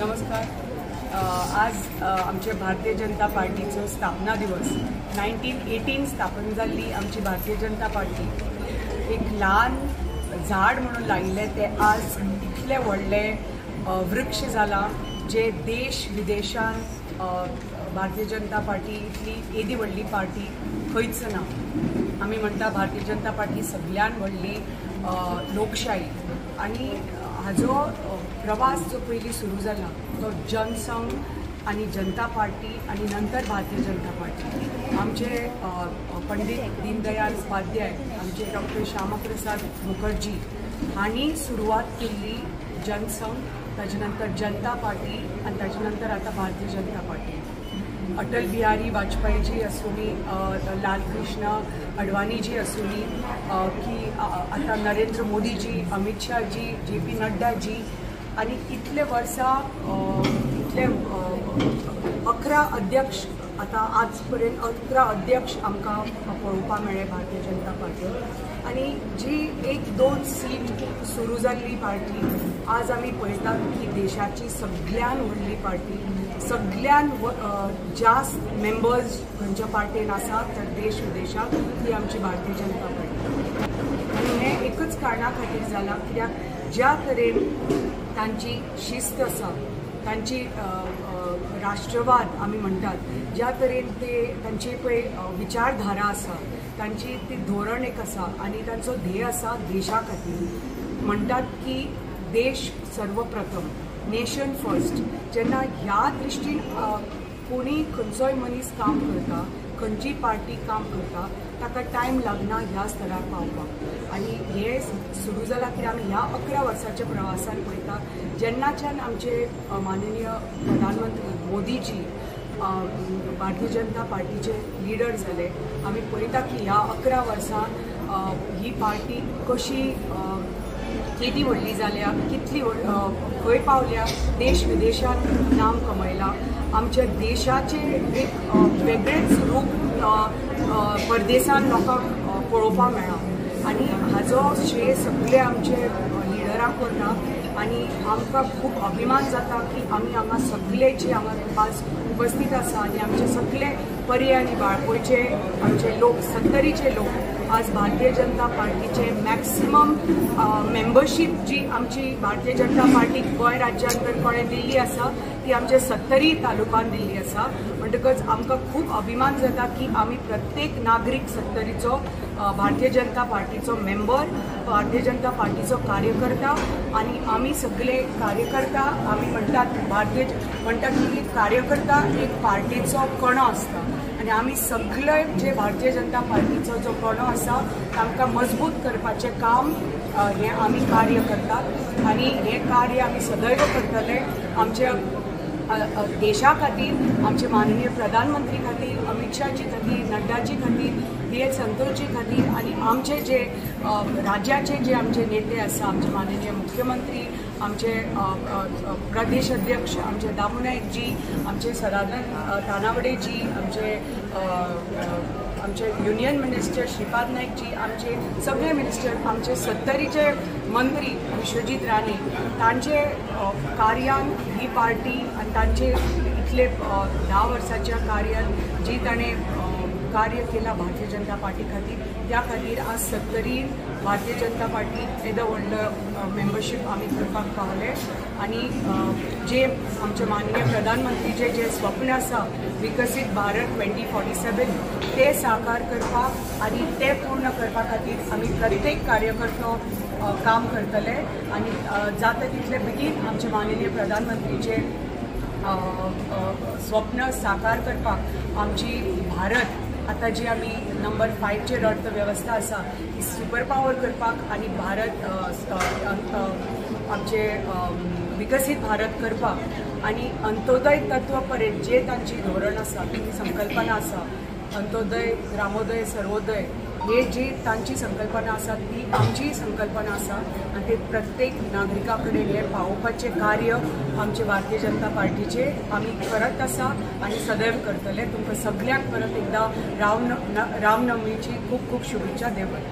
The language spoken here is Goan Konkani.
नमस्कार. आज आमचे भारतीय जनता पार्टीचो स्थापना दिवस. 1918 स्थापन जाल्ली आमची भारतीय जनता पार्टी एक ल्हान झाड म्हणून लायिल्लें तें आज इतलें व्हडलें वृक्ष जालां जे देश विदेशान भारतीय जनता पार्टी इतली येदी व्हडली पार्टी खंयच ना. आमी म्हणटा भारतीय जनता पार्टी सगळ्यान व्हडली लोकशाही आनी हाजो प्रवास जो पयलीं सुरू जाला तो जनसंघ आनी जनता पार्टी आनी नंतर भारतीय जनता पार्टी. आमचे पंडित दीनदयाल उपाध्याय, आमचे डॉक्टर श्यामाप्रसाद मुखर्जी हांणी सुरवात केल्ली जनसंघ, ताजे नंतर जनता पार्टी आनी ताजे नंतर आतां भारतीय जनता पार्टी. अटल बिहारी वाजपेयीजी आसूनी, लालकृष्ण अडवाणीजी आसूनी, की आतां नरेंद्र मोदीजी, अमित शाहजी, जे पी नड्डाजी आनी इतले वर्सां इतले 11 अध्यक्ष आतां आज पर्यंत 11 अध्यक्ष आमकां पळोवपाक मेळ्ळे भारतीय जनता पार्टी. आनी जी 1-2 सीट सुरू जाल्ली पार्टी आज आमी पळयतात की देशाची सगळ्यान व्हडली पार्टी, सगळ्यान जास्त मेंबर्स खंयच्या पार्टेन आसा तर देश विदेशात ती आमची भारतीय जनता पार्टी. आनी हें एकच कारणा खातीर जालां कित्याक ज्या तरेन तांची शिस्त आसा, तांची राष्ट्रवाद आमी म्हणटात, ज्या तरेन ते तांची पळय विचारधारा आसा, तांची ती धोरण एक आसा आनी तांचो ध्येय आसा देशा खातीर. म्हणटात की देश सर्वप्रथम, नेशन फर्स्ट. जेन्ना ह्या दृश्टीन कोणी खंयचोय मनीस काम करता, खंयची पार्टी काम करता, ताका टायम लागना ह्या स्तरार पावपाक. आनी हें सुरू जालां की आमी ह्या 11 वर्साच्या प्रवासान पळयता जेन्नाच्यान आमचे माननीय प्रधानमंत्री मोदीजी भारतीय जनता पार्टीचे लिडर जाले, आमी पळयता की ह्या 11 वर्सां ही पार्टी कशी केदी व्हडली जाल्या, कितली खंय पावल्या, देश विदेशांत नाम कमयलां. आमच्या देशाचें एक वेगळेंच रूप परदेसान लोकांक पळोवपाक मेळ्ळां आनी हाजो श्रेय सगळे आमचे लिडरांक वता. आनी आमकां खूब अभिमान जाता की आमी हांगा सगळे जे हांगा आज उपस्थित आसा आनी आमचे सगळे पर्ये आनी वाळपयचे आमचे लोक, सत्तरीचे लोक आज भारतीय जनता पार्टीचे मॅक्सिमम मेंबरशीप जी आमची भारतीय जनता पार्टी गोंय राज्यान तर कोणें दिल्ली आसा ती आमचे सत्तरी तालुकान दिल्ली आसा. म्हणटकच आमकां खूब अभिमान जाता की आमी प्रत्येक नागरीक सत्तरीचो भारतीय जनता पार्टीचो मेंबर, भारतीय जनता पार्टीचो कार्यकर्ता आनी आमी सगळे कार्यकर्ता आमी म्हणटात भारतीय म्हणटात की कार्यकर्ता एक पार्टीचो कणो आसता आनी आमी सगळे जे भारतीय जनता पार्टीचो जो कणो आसा तांकां मजबूत करपाचें काम हें आमी कार्य करतात आनी हें कार्य आमी सदैव करतले. आमच्या देशा खातीर, आमचे माननीय प्रधानमंत्री खातीर, अमित शाहजी खातीर, नड्डाजी खातीर, बी एल संतोषजी खातीर आनी आमचे जे राज्याचे जे आमचे नेते आसा, आमचे माननीय मुख्यमंत्री, आमचे प्रदेश अध्यक्ष आमचे दामू नायकजी, आमचे सदानंद तानावडेजी, आमचे आमचे युनियन मिनिस्टर श्रीपाद नायकजी, आमचे सगळे मिनिस्टर, आमचे सत्तरीचे मंत्री विश्वजीत राणे, तांचे कार्यान ही पार्टी आनी तांचे इतले 10 वर्साच्या कार्यान जी ताणें कार्य केलां भारतीय जनता पार्टी खातीर, त्या खातीर आज सत्तरी भारतीय जनता पार्टी येदो व्हडलो मेंबरशीप आमी करपाक पावले. आनी जे आमचे माननीय प्रधानमंत्रीचे जे स्वप्न आसा विकसीत भारत 2047 ते साकार करपाक आनी ते पूर्ण करपा खातीर आमी प्रत्येक कार्यकर्तो काम करतले आनी जाता तितले बेगीन आमचे माननीय प्रधानमंत्रीचे स्वप्न साकार करपाक आमची भारत आतां जी आमी नंबर 5चेर अर्थवेवस्था आसा ती सुपर पावर करपाक आनी भारत आमचे विकसीत भारत करपाक आनी अंत्योदय तत्व पर्यंत जे तांची धोरण आसा, ती संकल्पना आसा, अंत्योदय, ग्रामोदय, सर्वोदय हे जी तांची संकल्पना आसा ती आमची संकल्पना आसा आनी ते प्रत्येक नागरिका कडेन हें पावोवपाचें कार्य आमचे भारतीय जनता पार्टीचे आमी करत आसा आनी सदैव करतले. तुमकां सगळ्यांक परत एकदां रामनवमीची खूब खूब शुभेच्छा. देव बरें.